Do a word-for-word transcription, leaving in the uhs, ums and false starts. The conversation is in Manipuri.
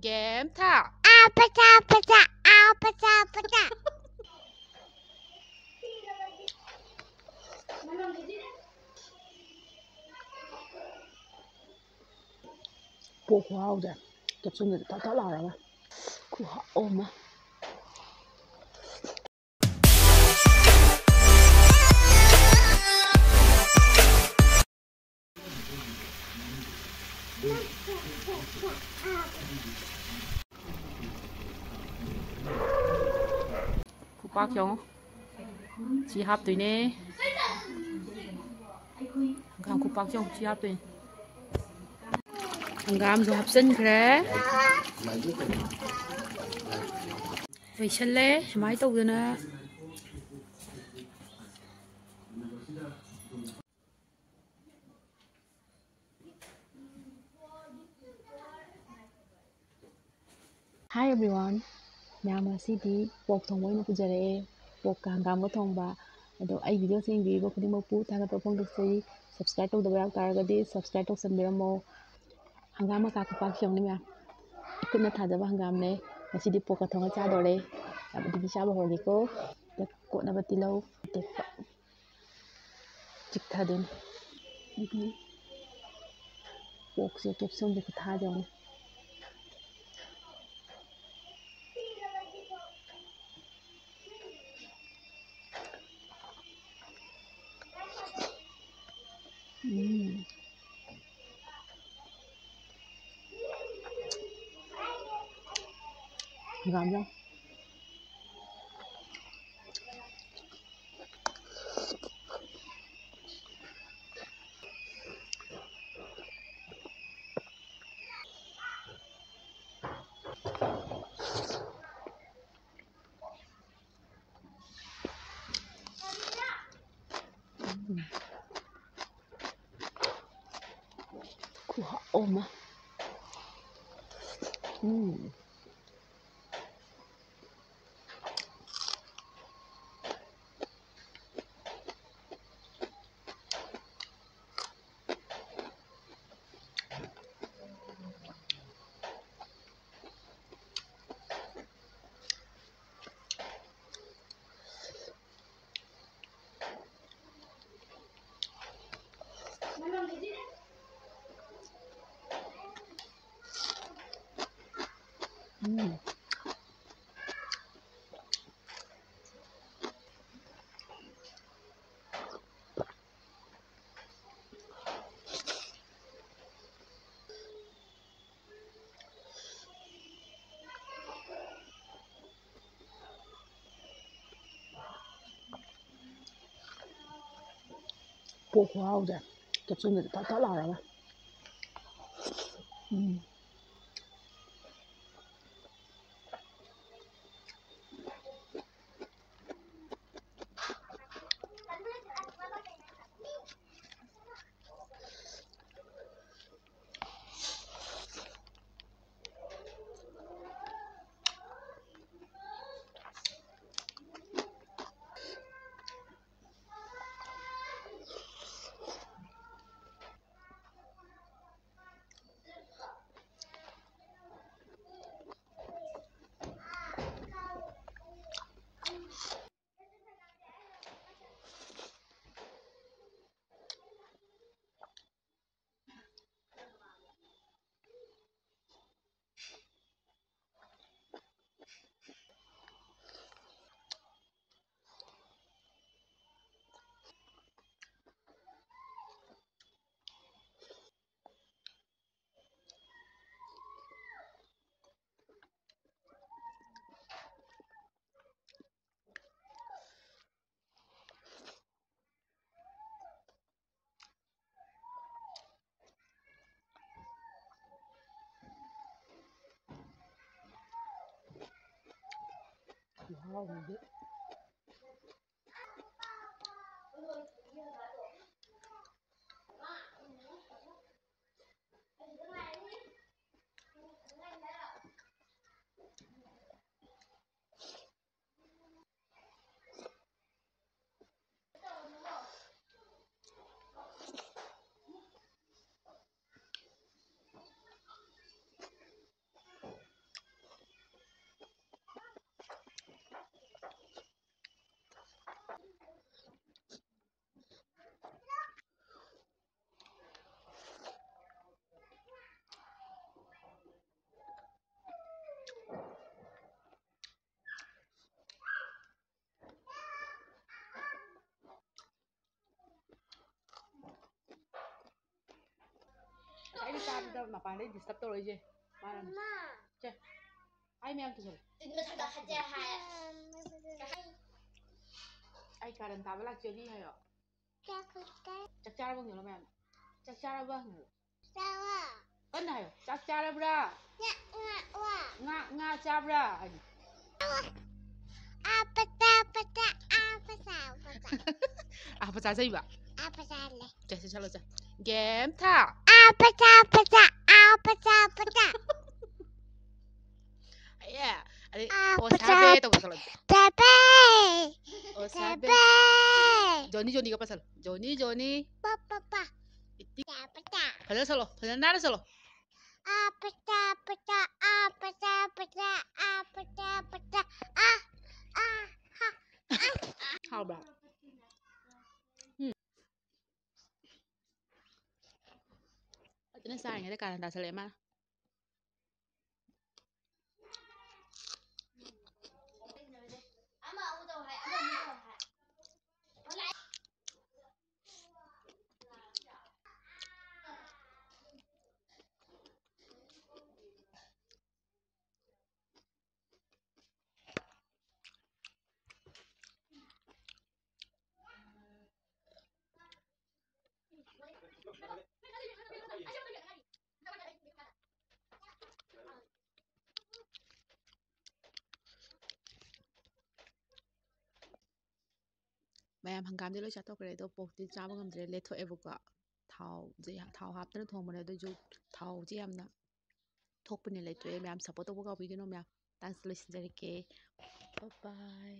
Game time. ꯑꯥ, ꯄꯆꯥ, ꯄꯆꯥ, ꯑꯥ, ꯄꯆꯥ, ꯄꯆꯥ꯫ ꯄꯣꯛ ꯈꯨꯍꯥꯎꯁꯦ, ꯀꯦꯞꯁꯨꯜꯗꯨꯗꯤ ꯊꯛ ꯊꯛ ꯂꯥꯎꯔꯒ ꯈꯨꯍꯥꯎ ꯑꯃ꯫ ꯈꯨꯄꯥꯛ ꯌꯦꯡꯉꯨ꯫ ꯁꯤ ꯍꯥꯞꯇꯣꯏꯅꯦ꯫ ꯍꯪꯒꯥꯝ ꯈꯨꯄꯥꯛ ꯌꯦꯡꯉꯨ꯫ ꯁꯤ ꯍꯥꯞꯇꯣꯏꯅꯦ꯫ ꯍꯪꯒꯥꯝꯁꯨ ꯍꯥꯞꯆꯤꯟꯈ꯭ꯔꯦ꯫ ꯂꯣꯏꯁꯜꯂꯦ꯫ ꯁꯨꯃꯥꯏꯅ ꯇꯧꯗꯅ꯫ Hi everyone, ꯃꯌꯥꯝ, ꯉꯁꯤꯗꯤ ꯄꯣꯛ ꯊꯣꯡꯕ ꯑꯣꯏꯅ ꯄꯨꯖꯔꯛꯑꯦ꯫ ꯄꯣꯛꯀ ꯍꯪꯒꯥꯝꯒ ꯊꯣꯡꯕ꯫ ꯑꯗꯣ ꯑꯩ video ꯁꯦ ꯌꯦꯡꯕꯤꯔꯤꯕ ꯈꯨꯗꯤꯡꯃꯛꯄꯨ ꯊꯥꯒꯠꯄ ꯐꯣꯡꯗꯣꯛꯆꯔꯤ꯫ Subscribe ꯇꯧꯗꯕ ꯌꯥꯎ ꯇꯥꯔꯒꯗꯤ subscribe ꯇꯧꯁꯟꯕꯤꯔꯝꯃꯣ꯫ ꯍꯪꯒꯥꯝ ꯃꯀꯥ ꯈꯨꯄꯥꯛ ꯁꯦꯝꯕꯅꯤ ꯃꯌꯥꯝ꯫ ꯏꯈꯨꯠꯅ ꯊꯥꯖꯕ ꯍꯪꯒꯥꯝꯅꯦ꯫ ꯉꯁꯤꯗꯤ ꯄꯣꯛꯀ ꯊꯣꯡꯉ ꯆꯥꯗꯣꯔꯦ꯫ ꯑꯗꯨꯗꯤ ꯆꯥꯕ ꯍꯧꯔꯒꯦꯀꯣ꯫ ꯀꯣꯠꯅꯕ ꯇꯤꯜꯍꯧ ꯑꯇꯦꯛꯄ꯫ ꯆꯤꯛꯊꯗꯣꯏꯅꯤ꯫ ꯑꯗꯒꯤ ꯄꯣꯛꯁꯦ ꯀꯦꯞꯁꯨꯜꯁꯦ ꯈꯨꯊꯥꯁꯦ ꯌꯦꯡꯉꯨꯅꯦ꯫ ꯎꯝ꯫ ꯍꯪꯒꯥꯝ ꯌꯥꯝ ꯈꯨꯍꯥꯎ ꯑꯃ꯫ ꯎꯝ꯫ ꯎꯝ꯫ ꯄꯣꯛ ꯈꯨꯍꯥꯎꯁꯦ꯫ ꯀꯦꯞꯁꯨꯜꯒꯁꯦ ꯊꯛ ꯊꯛ ꯂꯥꯎꯔꯒ꯫ ꯎꯝ꯫ ꯈꯨꯍꯥꯎ ꯑꯃꯗꯤ꯫ ꯃꯄꯥꯟꯗꯩ ꯗꯤꯁꯇꯔꯕ ꯇꯧꯔꯛꯏꯁꯦ ꯃꯥꯅꯅꯦ꯫ ꯁꯦ, ꯍꯥꯏ ꯃꯌꯥꯝ ꯇꯨꯁꯜꯂꯨ꯫ ꯑꯩ ꯀꯥꯔꯟ ꯇꯥꯕ ꯂꯥꯛꯆꯔꯤ ꯍꯥꯏꯌꯣ꯫ ꯆꯥꯛ ꯆꯥꯔꯕ ꯍꯪꯉꯨꯔꯣ ꯃꯌꯥꯝ? ꯆꯥꯛ ꯆꯥꯔꯕ ꯍꯪꯉꯨꯔꯣ꯫ ꯀꯟꯅ ꯍꯥꯏꯌꯣ꯫ ꯆꯥꯛ ꯆꯥꯔꯕ꯭ꯔꯥ? ꯉꯥ, ꯉꯥ ꯆꯥꯕ꯭ꯔꯥ? ꯍꯥꯏꯌꯣ꯫ ꯑꯥ, ꯄꯆꯥ, ꯄꯆꯥ, ꯑꯥ, ꯄꯆꯥ, ꯄꯆꯥ꯫ ꯑꯥ, ꯄꯆꯥ ꯆꯥꯏꯕ? ꯑꯥ, ꯄꯆꯥ ꯂꯩ꯫ ꯆꯠꯁꯤ, ꯆꯠꯂꯣ, ꯆꯠ꯫ ꯒꯦꯝ ꯊꯥ꯫ ꯑꯥ, ꯄꯆꯥ, ꯄꯆꯥ, ꯑꯥ, ꯄꯆꯥ, ꯄꯆꯥ꯫ ꯑꯦ, ꯑꯗꯩ, ꯑꯥ, ꯑꯣ, ꯄꯆꯥ, ꯁꯥꯕꯦ ꯇꯧꯕ ꯆꯠꯂꯣ꯫ ꯁꯥꯕꯦ꯫ ꯑꯣ, ꯁꯥꯕꯦ꯫ ꯁꯥꯕꯦ꯫ ꯖꯣꯅꯤ, ꯖꯣꯅꯤꯒ ꯄꯁꯜꯂꯣ꯫ ꯖꯣꯅꯤ, ꯖꯣꯅꯤ꯫ ꯄ, ꯄ, ꯄ꯫ ꯏꯠꯇꯤ꯫ ꯄꯆꯥ, ꯄꯆꯥ꯫ ꯐꯖꯅ ꯁꯜꯂꯣ, ꯐꯖꯅ ꯅꯥꯟꯅ ꯁꯜꯂꯣ꯫ ꯑꯥ, ꯄꯆꯥ, ꯄꯆꯥ, ꯑꯥ, ꯄꯆꯥ, ꯄꯆꯥ, ꯑꯥ, ꯄꯆꯥ, ꯄꯆꯥ, ꯑꯥ, ꯑꯥ, ꯍꯥ, ꯑꯥ꯫ ꯍꯥꯎꯕ꯭ꯔꯥ? ꯎꯝ꯫ ꯐꯖꯅ ꯆꯥꯔꯤꯉꯩꯗ ꯀꯥꯔꯟ ꯇꯥꯁꯜꯂꯛꯑꯦ ꯃꯥꯅ꯫ ꯃꯌꯥꯝ ꯍꯪꯒꯥꯝꯗꯤ ꯂꯣꯏ ꯆꯥꯊꯣꯛꯈ꯭ꯔꯦ, ꯑꯗꯣ ꯄꯣꯔꯛꯇꯤ ꯆꯥꯕ ꯉꯝꯗ꯭ꯔꯦ, ꯂꯦꯊꯣꯛꯑꯦꯕꯀꯣ꯫ ꯊꯥꯎꯁꯦ, ꯊꯥꯎ ꯍꯥꯞꯇꯅ ꯊꯣꯡꯕꯅꯦ, ꯑꯗꯨꯁꯨ ꯊꯥꯎꯁꯦ ꯌꯥꯝꯅ ꯊꯣꯛꯄꯅꯦ, ꯂꯩꯊꯣꯛꯑꯦ꯫ ꯃꯌꯥꯝ ꯁꯞꯄꯣꯔꯠ ꯇꯧꯕ ꯀꯥꯎꯕꯤꯒꯅꯨ ꯃꯌꯥꯝ꯫ ꯇꯥꯡꯁ ꯂꯣꯏꯁꯤꯟꯖꯔꯒꯦ꯫ ꯕꯥꯏ ꯕꯥꯏ꯫